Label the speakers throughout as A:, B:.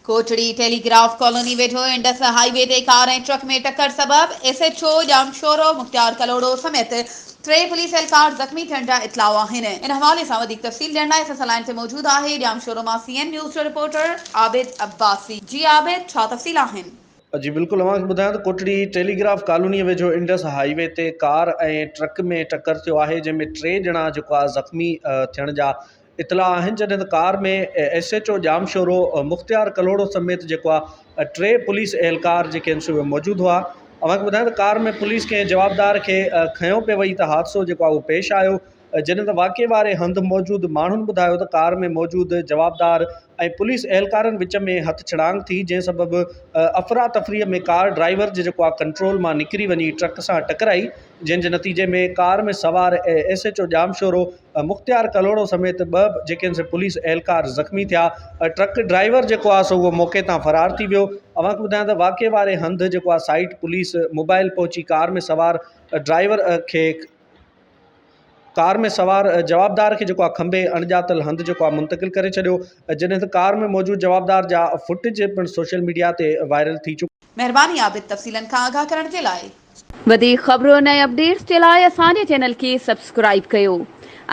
A: Kotri telegraph colony ويجهو Indus high V تي ڪار ۽ truck ۾ ٽڪر سبب S H O Jamshoro Mukhtiar Kalhoro سميت ٽي پوليس اهلڪار زخمي ٿيڻ جا اطلاع آهن. ان حوالي سان وڌيڪ تفصيل ڏيڻ لاء اسان سان لائين تي موجود آهي ڄامشورو مان سي اين نيوز جو رپورٽر عابد عباسي. جي عابد ڇا تفصيل آهن؟
B: جي بلڪل اوهان کي ٻڌايان ته ڪوٽڙي ٽيليگراف ڪالوني ويجهو انڊس هاء وي تي ڪار ۽ ٽرڪ ۾ ٽڪر ٿيو آهي جنهن ۾ ٽي ڄڻا جيڪو آهي زخمي ٿيڻ جا اطلاع آهن جڏهن ته ڪار ۾ S H O Jamshoro Mukhtiar Kalhoro سميت جيڪو آهي ٽي پوليس اهلڪار جيڪي آهن سو اهي موجود هئا اوهان کي ٻڌايان ته ڪار ۾ پوليس ڪنهن جوابدار کي کنيو پئي وئي ته حادثو جيڪو آهي اهو پيش آيو جڏهن ته واقعي واري هنڌ موجود ماڻهن ٻڌايو ته ڪار ۾ موجود جوابدار ۽ پوليس اهلڪارن وچ ۾ هٿ ڇڙانگ ٿي جنهن سبب افراتفري ۾ ڪار ڊرائيور جي جيڪو آهي ڪنٽرول مان نڪري وڃي ٽرڪ سان ٽڪرائي جنهن جي نتيجي ۾ ڪار ۾ سوار S H O Jamshoro Mukhtiar Kalhoro سميت ٻه جيڪي آهن سي پوليس اهلڪار زخمي ٿيا، ٽرڪ ڊرائيور جيڪو آهي سو اهو موقعي تان فرار ٿي ويو، اوهان کي ٻڌايان ته واقعي واري هنڌ جيڪو آهي سائيٽ پوليس موبائل پهچي ڪار ۾ سوار ڊرائيور کي ڪار ۾ سوار جوابدار کي جيڪو آهي کنڀي اڻڄاتل هنڌ جيڪو آهي منتقل ڪري ڇڏيو، جڏهن ته ڪار ۾ موجود جوابدار جا فوٽيج پڻ سوشل ميڊيا تي وائرل ٿي چڪا.
A: مهرباني عابد تفصيلن کان آگاهه ڪرڻ جي لاء. وڌيڪ خبرن ۽ اپڊيٽس جي لاء اسان جي چينل کي سبسڪرائيب ڪيو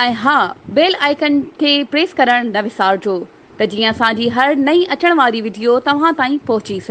A: ۽ ها بيل آئيڪن کي پريس ڪرڻ نه وسارجو ته جيئن اسان جي هر نئين اچڻ واري وڊيو توهان تائين پهچي سگهي.